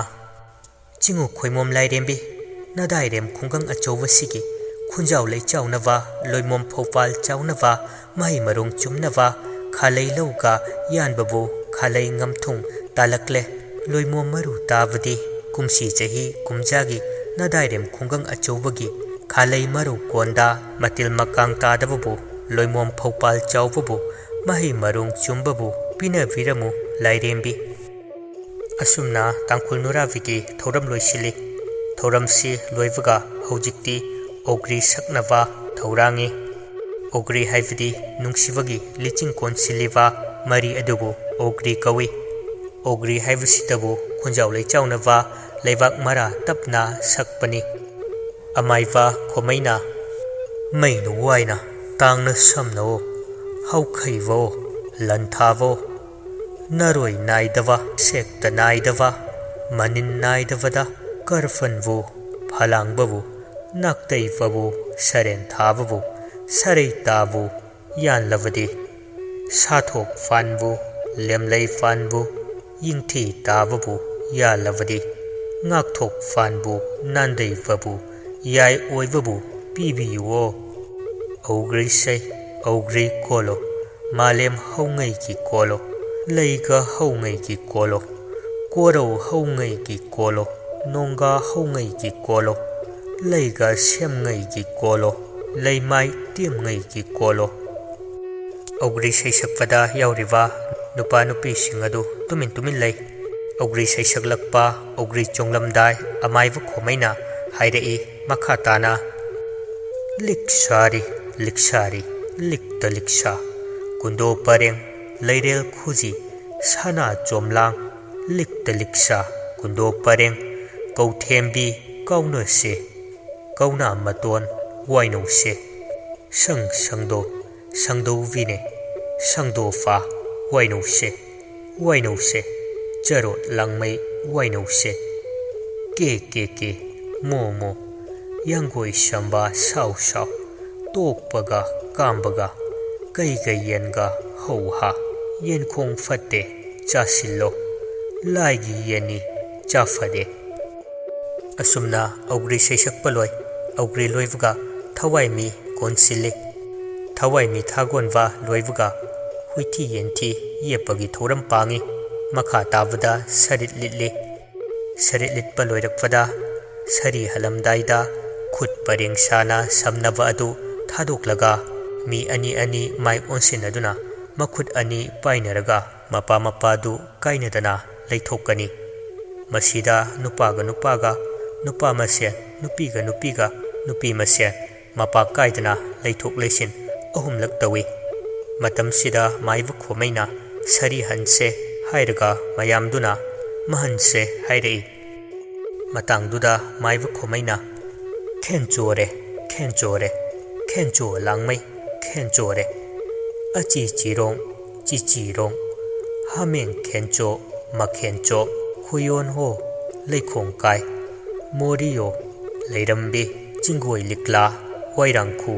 "ꯆꯤꯡꯉꯨ ꯈꯣꯏꯃꯣꯝ ꯂꯥꯏꯔꯦꯝꯕꯤ, ꯅꯗꯥꯏꯔꯦꯝ ꯈꯨꯡꯒꯪ ꯑꯆꯧꯕꯁꯤꯒꯤ ꯈꯨꯟꯖꯥꯎ ꯂꯩꯆꯥꯎꯅꯕ, ꯂꯣꯏꯃꯣꯝ ꯐꯧꯄꯥꯜ ꯆꯥꯎꯅꯕ, ꯃꯍꯩ ꯃꯔꯣꯡ ꯆꯨꯝꯅꯕ, ꯈꯥꯂꯩ ꯂꯧꯒ ꯌꯥꯟꯕꯕꯨ ꯈꯥꯂꯩ ꯉꯝꯊꯨꯡ ꯇꯥꯂꯛꯂꯦ꯫ ꯂꯣꯏꯃꯣꯝ ꯃꯔꯨ ꯇꯥꯕꯗꯤ ꯀꯨꯝꯁꯤ ꯆꯍꯤ ꯀꯨꯝꯖꯥꯒꯤ ꯅꯗꯥꯏꯔꯦꯝ ꯈꯨꯡꯒꯪ ꯑꯆꯧꯕꯒꯤ ꯈꯥꯂꯩ ꯃꯔꯨ ꯀꯣꯟꯗ ꯃꯇꯤꯜ ꯃꯀꯥꯡ ꯇꯥꯗꯕꯕꯨ, ꯂꯣꯏꯃꯣꯝ ꯐꯧꯄꯥꯜ ꯆꯥꯎꯕꯕꯨ, ꯃꯍꯩ ꯃꯔꯣꯡ ꯆꯨꯝꯕꯕꯨ ꯄꯤꯅꯕꯤꯔꯝꯃꯨ ꯂꯥꯏꯔꯦꯝꯕꯤ"꯫ ꯑꯁꯨꯝꯅ ꯇꯥꯡꯈꯨꯜ ꯅꯨꯔꯥꯕꯤꯒꯤ ꯊꯧꯔꯝ ꯂꯣꯏꯁꯤꯜꯂꯤ꯫ ꯊꯧꯔꯝꯁꯤ ꯂꯣꯏꯕꯒ ꯍꯧꯖꯤꯛꯇꯤ ꯑꯣꯒ꯭ꯔꯤ ꯁꯛꯅꯕ ꯊꯧꯔꯥꯡꯉꯤ꯫ ꯑꯣꯒ꯭ꯔꯤ ꯍꯥꯏꯕꯗꯤ ꯅꯨꯡꯁꯤꯕꯒꯤ ꯂꯤꯆꯤꯡ ꯀꯣꯟꯁꯤꯜꯂꯤꯕ ꯃꯔꯤ ꯑꯗꯨꯕꯨ ꯑꯣꯒ꯭ꯔꯤ ꯀꯧꯏ꯫ ꯑꯣꯒ꯭ꯔꯤ ꯍꯥꯏꯕꯁꯤꯗꯕꯨ ꯈꯨꯟꯖꯥꯎ ꯂꯩꯆꯥꯎꯅꯕ ꯂꯩꯕꯥꯛ ꯃꯔꯥ ꯇꯞꯅ ꯁꯛꯄꯅꯤ꯫ ꯑꯃꯥꯏꯕ ꯈꯣꯃꯩꯅ, "ꯃꯩꯅ ꯋꯥꯏꯅ ꯇꯥꯡꯅ ꯁꯝꯅꯋꯣ, ꯍꯧꯈꯩꯕꯋꯣ, ꯂꯟꯊꯥꯕꯋꯣ, ꯅꯔꯣꯏ ꯅꯥꯏꯗꯕ, ꯁꯦꯛꯇ ꯅꯥꯏꯗꯕ, ꯃꯅꯤꯟ ꯅꯥꯏꯗꯕꯗ ꯀꯔꯐꯟꯕꯨ, ꯐꯂꯥꯡꯕꯕꯨ, ꯅꯥꯛꯇꯩꯕꯕꯨ, ꯁꯔꯦꯟ ꯊꯥꯕꯕꯨ, ꯁꯔꯩ ꯇꯥꯕꯨ ꯌꯥꯟꯂꯕꯗꯤ, ꯁꯥꯊꯣꯛ ꯐꯥꯟꯕꯨ, ꯂꯦꯝꯂꯩ ꯐꯥꯟꯕꯨ, ꯌꯤꯡꯊꯤ ꯇꯥꯕꯕꯨ ꯌꯥꯜꯂꯕꯗꯤ, ꯉꯥꯛꯊꯣꯛ ꯐꯥꯟꯕꯨ, ꯅꯥꯟꯗꯩꯕꯕꯨ, ꯌꯥꯏ ꯑꯣꯏꯕꯕꯨ, ꯄꯤꯕꯤꯌꯨꯑꯣ꯫ ꯑꯧꯒ꯭ꯔꯤꯁꯩ, ꯑꯧꯒ꯭ꯔꯤ ꯀꯣꯂꯣ, ꯃꯥꯂꯦꯝ ꯍꯧꯉꯩꯒꯤ ꯀꯣꯂꯣ, ꯂꯩꯒ ꯍꯧꯉꯩꯒꯤ ꯀꯣꯂꯣ, ꯀꯣꯔꯧ ꯍꯧꯉꯩꯒꯤ ꯀꯣꯂꯣ, ꯅꯣꯡꯒꯥ ꯍꯧꯉꯩꯒꯤ ꯀꯣꯂꯣ, ꯂꯩꯒ ꯁꯦꯝꯉꯩꯒꯤ ꯀꯣꯂꯣ, ꯂꯩꯃꯥꯏ ꯇꯦꯝꯉꯩꯒꯤ ꯀꯣꯂꯣ꯫ ꯑꯧꯒ꯭ꯔꯤ ꯁꯩꯁꯛꯄꯗ ꯌꯥꯎꯔꯤꯕ ꯅꯨꯄꯥ ꯅꯨꯄꯤꯁꯤꯡ ꯑꯗꯨ ꯇꯨꯃꯤꯟ ꯇꯨꯃꯤꯟ ꯂꯩ꯫ ꯑꯧꯒ꯭ꯔꯤ ꯁꯩꯁꯛꯂꯛꯄ ꯑꯧꯒ꯭ꯔꯤ ꯆꯣꯡꯂꯝꯗꯥꯏ ꯑꯃꯥꯏꯕ ꯈꯣꯃꯩꯅ ꯍꯥꯏꯔꯛꯏ ꯃꯈꯥ ꯇꯥꯅ: ꯂꯤꯛ ꯁꯥꯔꯤ, ꯂꯤꯛ ꯁꯥꯔꯤ, ꯂꯤꯛꯇ ꯂꯤꯛ ꯁꯥ, ꯀꯨꯟꯗꯣ ꯄꯔꯦꯡ, ꯂꯩꯔꯦꯜ ꯈꯨꯖꯤ, ꯁꯅꯥ ꯆꯣꯝꯂꯥꯡ, ꯂꯤꯛꯇ ꯂꯤꯛ ꯁꯥ, ꯀꯨꯟꯗꯣ ꯄꯔꯦꯡ, ꯀꯧꯊꯦꯝꯕꯤ, ꯀꯥꯎꯅꯁꯦ, ꯀꯧꯅꯥ ꯃꯇꯣꯟ, ꯋꯥꯏꯅꯧꯁꯦ, ꯁꯪ ꯁꯪꯗꯣ, ꯁꯪꯗꯧꯕꯤꯅꯦ, ꯁꯪꯗꯣꯐꯥ, ꯋꯥꯏꯅꯧꯁꯦ, ꯋꯥꯏꯅꯧꯁꯦ, ꯆꯔꯣꯠ ꯂꯥꯡꯃꯩ, ꯋꯥꯏꯅꯧꯁꯦ, ꯀꯦ ꯀꯦ ꯀꯦ, ꯃꯣ ꯃꯣ, ꯌꯥꯡꯒꯣꯏ ꯁꯝꯕ ꯁꯥꯎ ꯁꯥꯎ, ꯇꯣꯛꯄꯒ ꯀꯥꯝꯕꯒ, ꯀꯩꯒ ꯌꯦꯟꯒ ꯍꯧ ꯍꯥ, ꯌꯦꯟꯈꯣꯡ ꯐꯠꯇꯦ ꯆꯥꯁꯤꯜꯂꯣ, ꯂꯥꯏꯒꯤ ꯌꯦꯟꯅꯤ ꯆꯥ ꯐꯗꯦ꯫ ꯑꯁꯨꯝꯅ ꯑꯧꯒ꯭ꯔꯤ ꯁꯩꯁꯛꯄ ꯂꯣꯏ꯫ ꯑꯧꯒ꯭ꯔꯤ ꯂꯣꯏꯕꯒ ꯊꯋꯥꯏ ꯃꯤ ꯀꯣꯟꯁꯤꯜꯂꯤ꯫ ꯊꯋꯥꯏ ꯃꯤ ꯊꯥꯒꯣꯟꯕ ꯂꯣꯏꯕꯒ ꯍꯨꯏꯊꯤ ꯌꯦꯟꯊꯤ ꯌꯦꯞꯄꯒꯤ ꯊꯧꯔꯝ ꯄꯥꯡꯉꯤ꯫ ꯃꯈꯥ ꯇꯥꯕꯗ ꯁꯔꯤꯠ ꯂꯤꯠꯂꯤ꯫ ꯁꯔꯤꯠ ꯂꯤꯠꯄ ꯂꯣꯏꯔꯛꯄꯗ ꯁꯔꯤ ꯍꯜꯂꯝꯗꯥꯏꯗ ꯈꯨꯠ ꯄꯔꯦꯡ ꯁꯥꯅ ꯁꯝꯅꯕ ꯑꯗꯨ ꯊꯥꯗꯣꯛꯂꯒ ꯃꯤ ꯑꯅꯤ ꯑꯅꯤ ꯃꯥꯏ ꯑꯣꯟꯁꯤꯟꯅꯗꯨꯅ ꯃꯈꯨꯠ ꯑꯅꯤ ꯄꯥꯏꯅꯔꯒ ꯃꯄꯥ ꯃꯄꯥꯗꯨ ꯀꯥꯏꯅꯗꯅ ꯂꯩꯊꯣꯛꯀꯅꯤ꯫ ꯃꯁꯤꯗ ꯅꯨꯄꯥꯒ ꯅꯨꯄꯥꯒ, ꯅꯨꯄꯥ ꯃꯁꯦꯟ, ꯅꯨꯄꯤꯒ ꯅꯨꯄꯤꯒ, ꯅꯨꯄꯤ ꯃꯁꯦꯟ ꯃꯄꯥ ꯀꯥꯏꯗꯅ ꯂꯩꯊꯣꯛ ꯂꯩꯁꯤꯟ ꯑꯍꯨꯝꯂꯛ ꯇꯧꯏ꯫ ꯃꯇꯝꯁꯤꯗ ꯃꯥꯏꯕ ꯈꯣꯃꯩꯅ "ꯁꯥꯔꯤ ꯍꯟꯁꯦ" ꯍꯥꯏꯔꯒ ꯃꯌꯥꯝꯗꯨꯅ "ꯃꯍꯟꯁꯦ" ꯍꯥꯏꯔꯛꯏ꯫ ꯃꯇꯥꯡꯗꯨꯗ ꯃꯥꯏꯕ ꯈꯣꯃꯩꯅ "ꯈꯦꯟꯆꯣꯔꯦ, ꯈꯦꯟꯆꯣꯔꯦ, ꯈꯦꯟꯆꯣ ꯂꯥꯡꯃꯩ, ꯈꯦꯟꯆꯣꯔꯦ, ꯑꯆꯤ ꯆꯤꯔꯣꯡ, ꯆꯤꯆꯤꯔꯣꯡ, ꯍꯥꯃꯦꯡ ꯈꯦꯟꯆꯣ, ꯃꯈꯦꯟꯆꯣ, ꯈꯨꯌꯣꯟ ꯍꯣ, ꯂꯩꯈꯣꯡ ꯀꯥꯏ, ꯃꯣꯔꯤꯌꯣ, ꯂꯩꯔꯝꯕꯤ, ꯆꯤꯡꯒꯣꯏ ꯂꯤꯛꯂꯥ, ꯋꯥꯏꯔꯥꯡꯈꯨ,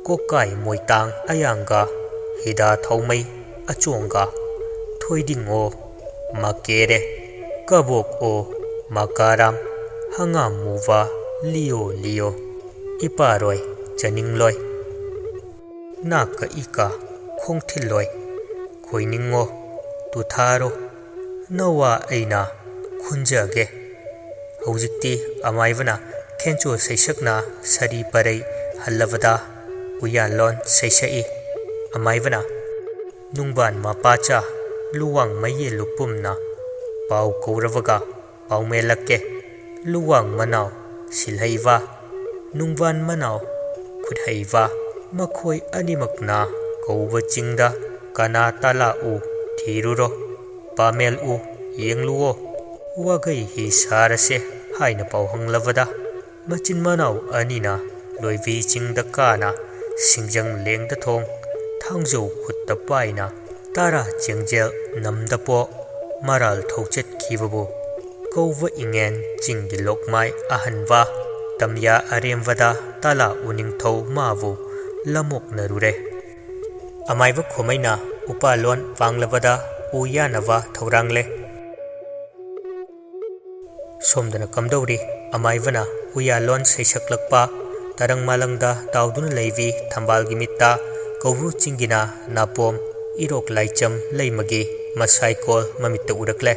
ꯀꯣꯀꯥꯏ ꯃꯣꯏꯇꯥꯡ ꯑꯌꯥꯡꯒ, ꯍꯤꯗꯥ ꯊꯧꯃꯩ ꯑꯆꯣꯡꯒ, ꯊꯣꯏꯗꯤꯡ ꯑꯣ, ꯃꯀꯦꯔꯦ, ꯀꯕꯣꯛ ꯑꯣ, ꯃꯀꯥꯔꯥꯝ, ꯍꯪꯒꯥꯝ ꯃꯨꯕ, ꯂꯤꯌꯣ ꯂꯤꯌꯣ, ꯏꯄꯥꯔꯣꯏ ꯆꯥꯅꯤꯡꯂꯣꯏ, ꯅꯥ ꯀꯛꯏ ꯀꯥ ꯈꯣꯡꯊꯤꯜꯂꯣꯏ, ꯈꯣꯏꯅꯤꯡꯉꯣ ꯇꯨꯊꯥꯔꯣ, ꯅꯋꯥ ꯑꯩꯅ ꯈꯨꯟꯖꯒꯦ꯫ ꯍꯧꯖꯤꯛꯇꯤ ꯑꯃꯥꯏꯕꯅ ꯈꯦꯟꯆꯣ ꯁꯩꯁꯛꯅ ꯁꯥꯔꯤ ꯄꯔꯩ ꯍꯜꯂꯕꯗ ꯎꯌꯥꯟꯂꯣꯟ ꯁꯩꯁꯛꯏ꯫ ꯑꯃꯥꯏꯕꯅ, ꯅꯨꯡꯕꯥꯟ ꯃꯄꯥꯆꯥ ꯂꯨꯋꯥꯡ ꯃꯌꯦ ꯂꯨꯄꯨꯝꯅ ꯄꯥꯎ ꯀꯧꯔꯕꯒ ꯄꯥꯎꯃꯦꯜꯂꯛꯀꯦ꯫ ꯂꯨꯋꯥꯡ ꯃꯅꯥꯎ ꯁꯤꯜꯍꯩꯕ, ꯅꯨꯡꯕꯥꯟ ꯃꯅꯥꯎ ꯈꯨꯠꯍꯩꯕ, ꯃꯈꯣꯏ ꯑꯅꯤꯃꯛꯅ ꯀꯧꯕ ꯆꯤꯡꯗ ꯀꯅꯥ ꯇꯥꯂꯥꯛꯎ ꯊꯤꯔꯨꯔꯣ, ꯄꯥꯃꯦꯜ ꯎ ꯌꯦꯡꯂꯨꯑꯣ, ꯋꯥꯒꯩ ꯍꯤ ꯁꯥꯔꯁꯦ ꯍꯥꯏꯅ ꯄꯥꯎ ꯍꯪꯂꯕꯗ, ꯃꯆꯤꯟ ꯃꯅꯥꯎ ꯑꯅꯤꯅ ꯂꯣꯏꯕꯤ ꯆꯤꯡꯗ ꯀꯥꯅ ꯁꯤꯡꯖꯪ ꯂꯦꯡꯗ ꯊꯣꯡ, ꯊꯥꯡꯖꯧ ꯈꯨꯠꯇ ꯄꯥꯏꯅ ꯇꯔꯥ ꯆꯦꯡꯖꯦꯜ ꯅꯝꯗ ꯄꯣ ꯃꯔꯥꯜ ꯊꯧꯆꯠꯈꯤꯕꯕꯨ ꯀꯧꯕ ꯏꯉꯦꯟ ꯆꯤꯡꯒꯤ ꯂꯣꯛꯃꯥꯏ ꯑꯍꯟꯕ ꯇꯝꯌꯥ ꯑꯔꯦꯝꯕꯗ ꯇꯥꯂꯥ ꯎꯅꯤꯡꯊꯧ ꯃꯥꯕꯨ ꯂꯃꯣꯛꯅꯔꯨꯔꯦ꯫ ꯑꯃꯥꯏꯕ ꯈꯣꯃꯩꯅ ꯎꯄꯥꯂꯣꯟ ꯄꯥꯡꯂꯕꯗ ꯎ ꯌꯥꯅꯕ ꯊꯧꯔꯥꯡꯂꯦ꯫ ꯁꯣꯝꯗꯅ ꯀꯝꯗꯧꯔꯤ? ꯑꯃꯥꯏꯕꯅ ꯎꯌꯥꯂꯣꯟ ꯁꯩꯁꯛꯂꯛꯄ ꯇꯔꯪ ꯃꯥꯂꯪꯗ ꯇꯥꯎꯗꯨꯅ ꯂꯩꯕꯤ ꯊꯝꯕꯥꯜꯒꯤ ꯃꯤꯠꯇ ꯀꯧꯕ꯭ꯔꯨ ꯆꯤꯡꯒꯤꯅ ꯅꯥꯄꯣꯝ ꯏꯔꯣꯛ ꯂꯥꯏꯆꯝ ꯂꯩꯃꯒꯤ ꯃꯁꯥꯏꯀꯣꯜ ꯃꯃꯤꯠꯇ ꯎꯔꯛꯂꯦ꯫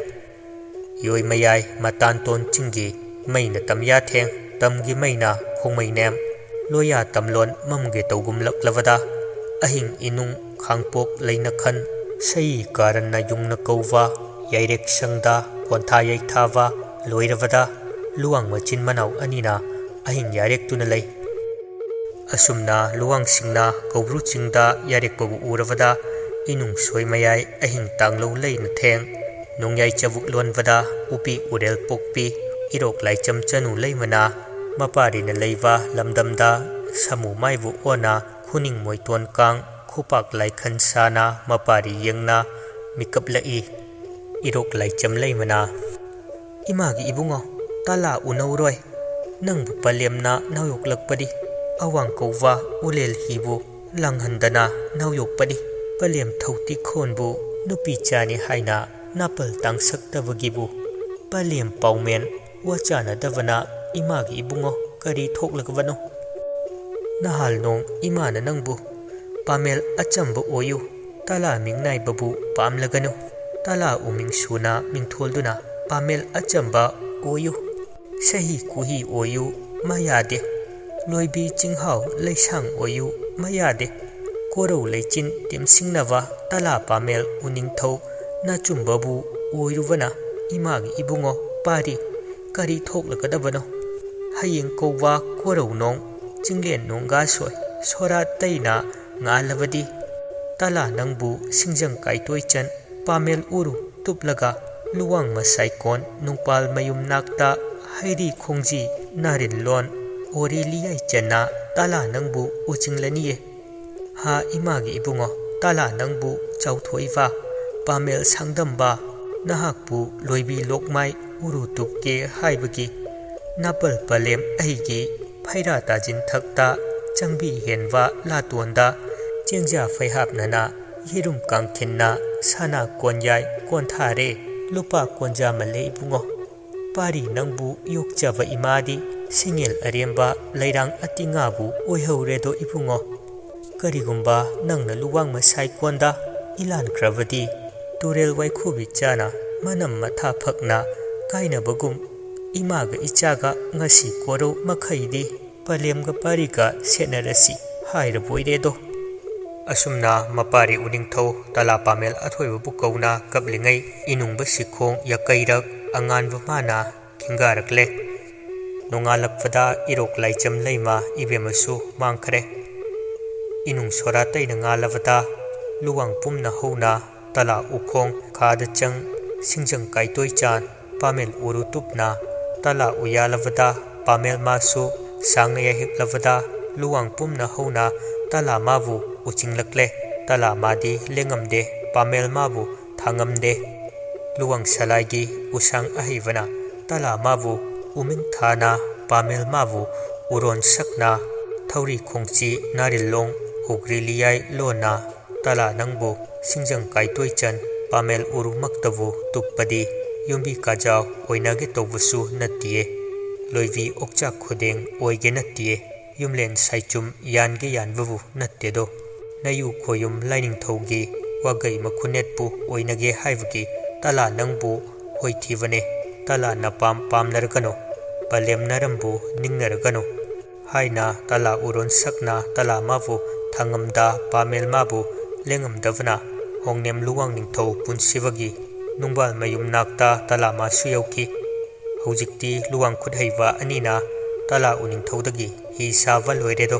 ꯌꯣꯏ ꯃꯌꯥꯏ ꯃꯇꯥꯟꯇꯣꯟ ꯆꯤꯡꯒꯤ ꯃꯩꯅ ꯇꯝꯌꯥꯊꯦꯡ, ꯇꯝꯒꯤ ꯃꯩꯅ ꯈꯣꯡꯃꯩꯅꯦꯝ, ꯂꯣꯌꯥ ꯇꯝꯂꯣꯟ ꯃꯝꯒꯦ ꯇꯧꯒꯨꯝꯂꯛꯂꯕꯗ ꯑꯍꯤꯡ ꯏꯅꯨꯡ ꯈꯥꯡꯄꯣꯛ ꯂꯩꯅꯈꯟ, ꯁꯌꯤ ꯀꯥꯔꯟꯅ ꯌꯨꯡꯅ ꯀꯧꯕ ꯌꯥꯏꯔꯦꯛ ꯁꯪꯗ ꯀꯣꯟꯊꯥ ꯌꯩꯊꯥꯕ ꯂꯣꯏꯔꯕꯗ ꯂꯨꯋꯥꯡ ꯃꯆꯤꯟ ꯃꯅꯥꯎ ꯑꯅꯤꯅ ꯑꯍꯤꯡ ꯌꯥꯔꯦꯛꯇꯨꯅ ꯂꯩ꯫ ꯑꯁꯨꯝꯅ ꯂꯨꯋꯥꯡꯁꯤꯡꯅ ꯀꯧꯕ꯭ꯔꯨ ꯆꯤꯡꯗ ꯌꯥꯔꯦꯛꯄꯕꯨ ꯎꯔꯕꯗ ꯏꯅꯨꯡ ꯁꯣꯏ ꯃꯌꯥꯏ ꯑꯍꯤꯡ ꯇꯥꯡꯂꯧ ꯂꯩꯅ ꯊꯦꯡ ꯅꯣꯡꯌꯥꯏ ꯆꯕꯨꯛ ꯂꯣꯟꯕꯗ ꯎꯄꯤ ꯎꯔꯦꯜ ꯄꯣꯛꯄꯤ ꯏꯔꯣꯛ ꯂꯥꯏꯆꯝ ꯆꯅꯨ ꯂꯩꯃꯅ ꯃꯄꯥꯔꯤꯅ ꯂꯩꯕ ꯂꯝꯗꯝꯗ ꯁꯥꯃꯨ ꯃꯥꯏꯕꯨ ꯑꯣꯟꯅ ꯈꯨꯅꯤꯡ ꯃꯣꯏꯇꯣꯟ ꯀꯥꯡ ꯈꯨꯄꯥꯛ ꯂꯥꯏꯈꯟ ꯁꯥꯅ ꯃꯄꯥꯔꯤ ꯌꯦꯡꯅ ꯃꯤꯀꯞꯂꯛꯏ꯫ ꯏꯔꯣꯛ ꯂꯥꯏꯆꯝ ꯂꯩꯃꯅ, ꯏꯃꯥꯒꯤ ꯏꯕꯨꯡꯉꯣ, ꯇꯥꯂꯥ ꯎꯅꯧꯔꯣꯏ꯫ ꯅꯪꯕꯨ ꯄꯂꯦꯝꯅ ꯅꯥꯎꯌꯣꯛꯂꯛꯄꯗꯤ, ꯑꯋꯥꯡ ꯀꯧꯕ ꯎꯂꯦꯜ ꯍꯤꯕꯨ ꯂꯥꯡꯍꯟꯗꯅ ꯅꯥꯎꯌꯣꯛꯄꯗꯤ꯫ ꯄꯂꯦꯝ ꯊꯧꯇꯤ ꯈꯣꯟꯕꯨ ꯅꯨꯄꯤ ꯆꯥꯅꯤ ꯍꯥꯏꯅ ꯅꯥꯄꯜ ꯇꯥꯡꯁꯛꯇꯕꯒꯤꯕꯨ꯫ ꯄꯂꯦꯝ ꯄꯥꯎꯃꯦꯟ ꯋꯥ ꯆꯥꯅꯗꯕꯅ ꯏꯃꯥꯒꯤ ꯏꯕꯨꯡꯉꯣ ꯀꯔꯤ ꯊꯣꯛꯂꯒꯕꯅꯣ? ꯅꯍꯥꯜ ꯅꯣꯡ ꯏꯃꯥꯅ ꯅꯪꯕꯨ ꯄꯥꯃꯦꯜ ꯑꯆꯝꯕ ꯑꯣꯏꯌꯨ, ꯇꯂꯥ ꯃꯤꯡꯅꯥꯏꯕꯕꯨ ꯄꯥꯝꯂꯒꯅꯨ, ꯇꯂꯥ ꯎꯃꯤꯡ ꯁꯨꯅ ꯃꯤꯡꯊꯣꯜꯗꯨꯅ ꯄꯥꯃꯦꯜ ꯑꯆꯝꯕ ꯑꯣꯏꯌꯨ, ꯁꯍꯤ ꯀꯨꯍꯤ ꯑꯣꯏꯌꯨ ꯃꯌꯥꯗꯦ, ꯂꯣꯏꯕꯤ ꯆꯤꯡꯍꯥꯎ ꯂꯩꯁꯥꯡ ꯑꯣꯏꯌꯨ ꯃꯌꯥꯗꯦ, ꯀꯣꯔꯧ ꯂꯩꯆꯤꯟ ꯇꯦꯝꯁꯤꯡꯅꯕ ꯇꯂꯥ ꯄꯥꯃꯦꯜ ꯎꯅꯤꯡꯊꯧ ꯅꯥꯆꯨꯝꯕꯕꯨ ꯑꯣꯏꯔꯨꯕꯅ ꯏꯃꯥꯒꯤ ꯏꯕꯨꯡꯉꯣ ꯄꯥꯔꯤ ꯀꯔꯤ ꯊꯣꯛꯂꯒꯗꯕꯅꯣ? ꯍꯌꯦꯡ ꯀꯧꯕ ꯀꯣꯔꯧ ꯅꯣꯡ ꯆꯤꯡꯂꯦꯟ ꯅꯣꯡꯒꯥ ꯁꯣꯏ ꯁꯣꯔꯥ ꯇꯩꯅ ꯉꯥꯜꯂꯕꯗꯤ ꯇꯂꯥ ꯅꯪꯕꯨ ꯁꯤꯡꯖꯪ ꯀꯥꯏꯇꯣꯏꯆꯟ ꯄꯥꯃꯦꯜ ꯎꯔꯨ ꯇꯨꯞꯂꯒ ꯂꯨꯋꯥꯡ ꯃꯁꯥꯏꯀꯣꯟ ꯅꯨꯡꯄꯥꯜ ꯃꯌꯨꯝ ꯅꯥꯛꯇ ꯍꯩꯔꯤ ꯈꯣꯡꯖꯤ ꯅꯥꯔꯤꯜꯂꯣꯟ ꯑꯣꯔꯤ ꯂꯤꯌꯥꯏ ꯆꯟꯅ ꯇꯂꯥ ꯅꯪꯕꯨ ꯎꯆꯤꯡꯂꯅꯤꯌꯦ꯫ ꯍꯥ ꯏꯃꯥꯒꯤ ꯏꯕꯨꯡꯉꯣ, ꯇꯂꯥ ꯅꯪꯕꯨ ꯆꯥꯎꯊꯣꯛꯏꯕ ꯄꯥꯃꯦꯜ ꯁꯥꯡꯗꯝꯕ, ꯅꯍꯥꯛꯄꯨ ꯂꯣꯏꯕꯤ ꯂꯣꯛꯃꯥꯏ ꯎꯔꯨ ꯇꯨꯞꯀꯦ ꯍꯥꯏꯕꯒꯤ ꯅꯥꯄꯜ ꯄꯂꯦꯝ ꯑꯩꯒꯤ ꯐꯩꯔꯥ ꯇꯥꯖꯤꯟ ꯊꯛꯇ ꯆꯪꯕꯤ ꯍꯦꯟꯕ ꯂꯥꯇꯣꯟꯗ ꯆꯦꯡꯖꯥ ꯐꯩꯍꯥꯞꯅꯅ ꯌꯦꯔꯨꯝ ꯀꯥꯡꯈꯤꯟꯅ ꯁꯅꯥ ꯀꯣꯟꯌꯥꯏ ꯀꯣꯟꯊꯥꯔꯦ ꯂꯨꯄꯥ ꯀꯣꯟꯖꯥ ꯃꯜꯂꯦ ꯏꯕꯨꯡꯉꯣ꯫ ꯄꯥꯔꯤ ꯅꯪꯕꯨ ꯌꯣꯛꯆꯕ ꯏꯃꯥꯗꯤ ꯁꯤꯡꯉꯦꯜ ꯑꯔꯦꯝꯕ ꯂꯩꯔꯥꯡ ꯑꯇꯤꯉꯥꯕꯨ ꯑꯣꯏꯍꯧꯔꯦꯗꯣ ꯏꯕꯨꯡꯉꯣ꯫ ꯀꯔꯤꯒꯨꯝꯕ ꯅꯪꯅ ꯂꯨꯋꯥꯡ ꯃꯁꯥꯏꯀꯣꯟꯗ ꯏꯂꯥꯟꯈ꯭ꯔꯕꯗꯤ ꯇꯨꯔꯦꯜ ꯋꯥꯏꯈꯨꯕꯤ ꯆꯥꯅ ꯃꯅꯝ ꯃꯊꯥ ꯐꯛꯅ ꯀꯥꯏꯅꯕꯒꯨꯝ ꯏꯃꯥꯒ ꯏꯆꯥꯒ ꯉꯁꯤ ꯀꯣꯔꯧ ꯃꯈꯩꯗꯤ ꯄꯂꯦꯝꯒ ꯄꯥꯔꯤꯒ ꯁꯦꯠꯅꯔꯁꯤ ꯍꯥꯏꯔꯕꯣꯏꯔꯦꯗꯣ꯫ ꯑꯁꯨꯝꯅ ꯃꯄꯥꯔꯤ ꯎꯅꯤꯡꯊꯧ ꯇꯂꯥ ꯄꯥꯃꯦꯜ ꯑꯊꯣꯏꯕꯕꯨ ꯀꯧꯅ ꯀꯞꯂꯤꯉꯩ ꯏꯅꯨꯡꯕ ꯁꯤꯈꯣꯡ ꯌꯥꯀꯩꯔꯛ ꯑꯉꯥꯟꯕ ꯃꯥꯅ ꯈꯤꯡꯒꯥꯔꯛꯂꯦ꯫ ꯅꯣꯡꯉꯥꯜꯂꯛꯄꯗ ꯏꯔꯣꯛ ꯂꯥꯏꯆꯝ ꯂꯩꯃ ꯏꯕꯦꯝꯃꯁꯨ ꯃꯥꯡꯈ꯭ꯔꯦ꯫ ꯏꯅꯨꯡ ꯁꯣꯔꯥ ꯇꯩꯅ ꯉꯥꯜꯂꯕꯗ ꯂꯨꯋꯥꯡ ꯄꯨꯝꯅ ꯍꯧꯅ ꯇꯂꯥ ꯎꯈꯣꯡ ꯈꯥꯗ ꯆꯪ ꯁꯤꯡꯖꯪ ꯀꯥꯏꯇꯣꯏ ꯆꯥꯟ ꯄꯥꯃꯦꯜ ꯎꯔꯨ ꯇꯨꯞꯅ ꯇꯂꯥ ꯎꯌꯥꯂꯕꯗ ꯄꯥꯃꯦꯜ ꯃꯥꯁꯨ ꯁꯥꯡꯅ ꯌꯥꯏꯍꯤꯛꯂꯕꯗ ꯂꯨꯋꯥꯡ ꯄꯨꯝꯅ ꯍꯧꯅ ꯇꯂꯥ ꯃꯥꯕꯨ ꯎꯆꯤꯡꯂꯛꯂꯦ꯫ ꯇꯂꯥ ꯃꯥꯗꯤ ꯂꯦꯡꯉꯝꯗꯦ, ꯄꯥꯃꯦꯜ ꯃꯥꯕꯨ ꯊꯥꯡꯉꯝꯗꯦ꯫ ꯂꯨꯋꯥꯡ ꯁꯂꯥꯏꯒꯤ ꯎꯁꯥꯡ ꯑꯍꯩꯕꯅ ꯇꯂꯥ ꯃꯥꯕꯨ ꯎꯃꯤꯡ ꯊꯥꯅ ꯄꯥꯃꯦꯜ ꯃꯥꯕꯨ ꯎꯔꯣꯟ ꯁꯛꯅ ꯊꯧꯔꯤ ꯈꯣꯡꯆꯤ ꯅꯥꯔꯤꯜꯂꯣꯡ ꯍꯧꯒ꯭ꯔꯤ ꯂꯤꯌꯥꯏ ꯂꯣꯟꯅ ꯇꯂꯥ ꯅꯪꯕꯨ ꯁꯤꯡꯖꯪ ꯀꯥꯏꯇꯣꯏꯆꯟ ꯄꯥꯃꯦꯜ ꯎꯔꯨꯃꯛꯇꯕꯨ ꯇꯨꯞꯄꯗꯤ ꯌꯨꯝꯕꯤ ꯀꯥꯖꯥꯎ ꯑꯣꯏꯅꯒꯦ ꯇꯧꯕꯁꯨ ꯅꯠꯇꯤꯌꯦ꯫ ꯂꯣꯏꯕꯤ ꯑꯣꯛꯆꯥꯛ ꯈꯨꯗꯦꯡ ꯑꯣꯏꯒꯦ ꯅꯠꯇꯤꯌꯦ꯫ ꯌꯨꯝꯂꯦꯟ ꯁꯥꯏꯆꯨꯝ ꯌꯥꯟꯒꯦ ꯌꯥꯟꯕꯕꯨ ꯅꯠꯇꯦꯗꯣ꯫ ꯅꯌꯨ ꯈꯣꯌꯨꯝ ꯂꯥꯏꯅꯤꯡꯊꯧꯒꯤ ꯋꯥꯒꯩ ꯃꯈꯨꯅꯦꯠꯄꯨ ꯑꯣꯏꯅꯒꯦ ꯍꯥꯏꯕꯒꯤ ꯇꯂꯥ ꯅꯪꯕꯨ ꯍꯣꯏꯊꯤꯕꯅꯦ꯫ ꯇꯂꯥ ꯅꯄꯥꯝ ꯄꯥꯝꯅꯔꯒꯅꯣ, ꯄꯂꯦꯝ ꯅꯔꯝꯕꯨ ꯅꯤꯡꯅꯔꯒꯅꯣ ꯍꯥꯏꯅ ꯇꯂꯥ ꯎꯔꯣꯟ ꯁꯛꯅ ꯇꯂꯥ ꯃꯥꯕꯨ ꯊꯥꯉꯝꯗ ꯄꯥꯃꯦꯜ ꯃꯥꯕꯨ ꯂꯦꯡꯉꯝꯗꯕꯅ ꯍꯣꯡꯅꯦꯝ ꯂꯨꯋꯥꯡ ꯅꯤꯡꯊꯧ ꯄꯨꯟꯁꯤꯕꯒꯤ ꯅꯨꯡꯕꯥꯜ ꯃꯌꯨꯝ ꯅꯥꯛꯇ ꯇꯂꯥ ꯃꯥꯁꯨ ꯌꯧꯈꯤ꯫ ꯍꯧꯖꯤꯛꯇꯤ ꯂꯨꯋꯥꯡ ꯈꯨꯠ ꯍꯩꯕ ꯑꯅꯤꯅ ꯇꯂꯥ ꯎꯅꯤꯡꯊꯧꯗꯒꯤ ꯍꯤ ꯁꯥꯕ ꯂꯣꯏꯔꯦꯗꯣ꯫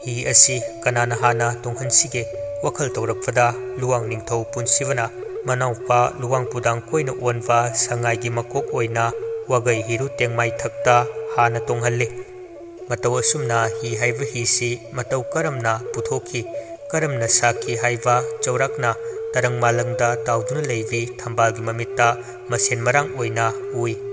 ꯍꯤ ꯑꯁꯤ ꯀꯅꯥꯅ ꯍꯥꯟꯅ ꯇꯣꯡꯍꯟꯁꯤꯒꯦ ꯋꯥꯈꯜ ꯇꯧꯔꯛꯄꯗ ꯂꯨꯋꯥꯡ ꯅꯤꯡꯊꯧ ꯄꯨꯟꯁꯤꯕꯅ ꯃꯅꯥꯎꯄꯥ ꯂꯨꯋꯥꯡ ꯄꯨꯗꯥꯡ ꯀꯣꯏꯅ ꯑꯣꯟꯕ ꯁꯉꯥꯏꯒꯤ ꯃꯀꯣꯛ ꯑꯣꯏꯅ ꯋꯥꯒꯩ ꯍꯤꯔꯨ ꯇꯦꯡꯃꯥꯏ ꯊꯛꯇ ꯍꯥꯟꯅ ꯇꯣꯡꯍꯜꯂꯤ꯫ ꯃꯇꯧ ꯑꯁꯨꯝꯅ ꯍꯤ ꯍꯥꯏꯕ ꯍꯤꯁꯤ ꯃꯇꯧ ꯀꯔꯝꯅ ꯄꯨꯊꯣꯛꯈꯤ, ꯀꯔꯝꯅ ꯁꯥꯈꯤ ꯍꯥꯏꯕ ꯆꯥꯎꯔꯥꯛꯅ ꯇꯔꯪ ꯃꯥꯂꯪꯗ ꯇꯥꯎꯗꯨꯅ ꯂꯩꯕꯤ ꯊꯝꯕꯥꯜꯒꯤ ꯃꯃꯤꯠꯇ ꯃꯁꯦꯟ ꯃꯔꯥꯡ ꯑꯣꯏꯅ ꯎꯏ꯫